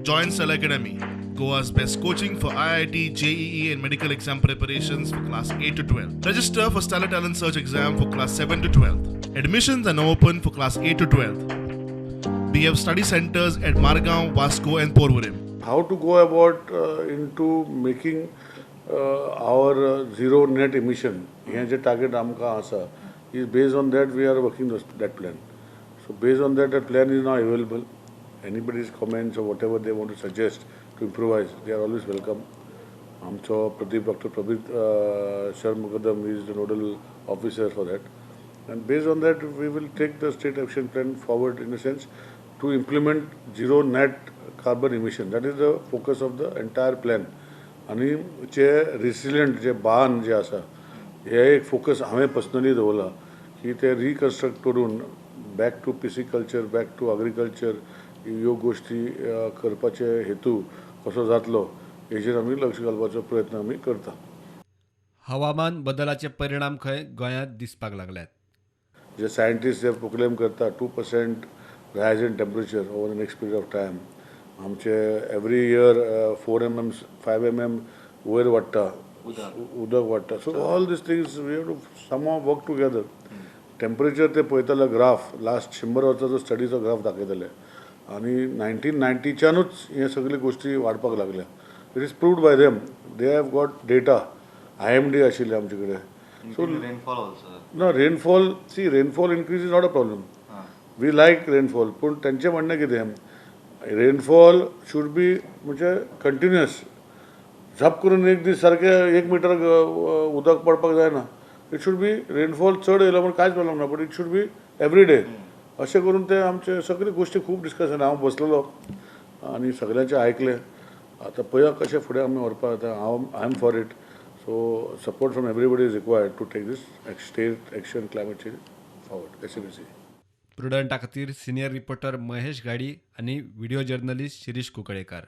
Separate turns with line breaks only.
Join Stellar Academy, Goa's best coaching for IIT, JEE and medical exam preparations for class 8 to 12. Register for Stellar Talent Search exam for class 7 to 12. Admissions are now open for class 8 to 12. We have study centers at Margao, Vasco and Porvorim.
How to go about into making our zero net emission, हें जे target आमकां आसा, is based on that we are working that plan. So based on that, that plan is now available. Anybody's comments or whatever they want to suggest to improvise, they are always welcome. आमचो Pradeep, Doctor Pradeep Sharma Kadam is the nodal officer for that. And based on that, we will take the state action plan forward in a sense to implement zero net carbon emission. That is the focus of the entire plan. आनी जे resilient जे बांद जे आसा, हे एक focus हांवें personally दवरला की ते reconstruct करून back to pisciculture, back to agriculture ह्यो गोश्टी करपाचे हेतू कसो जातलो हेजेर आमी लक्ष घालपाचो प्रयत्न आमी करता.
हवामान बदलाचे परिणाम खंय गोंयांत दिसपाक लागल्यात.
जे सायंटिस्ट जे प्रोक्लेम करता 2% rise in temperature over the next period of time, आमचे एवरी इयर 4 mm 5 mm वयर वाडटा, उदक वाडटा. So all these things we have to somehow work together. Temperature ते पळयताले ग्राफ, लास्ट 100 वर्साचो स्टडीचो ग्राफ दाखयताले आनी 1990च्यानूच हे सगळे गोश्टी वाडपाक लागल्या. It is proved by them, they have got data. IMD आशिल्ले आमचे कडेन. सो
रेनफॉल ऑल्सो
ना, rainfall, see, rainfall increase is not a problem. We like rainfall. पूण तेंचें म्हणणें कितें, रेनफॉल should be म्हणजे कंटिन्युअस, झप करून एक दीस सारकें 1 मिटर उदक पडपाक जायना. It should be rainfall चड येयलो म्हण कांयच प्रॉब्लम ना, but it should be every day. अशें करून ते आमचे सगळे गोश्टी खूब डिस्कस जालें. हांव बसलेलो आनी सगळ्यांचें आयकलें. आतां पळया कशें फुडें आमी व्हरपाक जाता. हांव I am for it. So support from everybody is required to take this state action climate change forward. SABC
प्रुडंटा खातीर सिनियर रिपोर्टर महेश घाडी आनी व्हिडिओ जर्नलिस्ट शिरीष कुंकळेकर.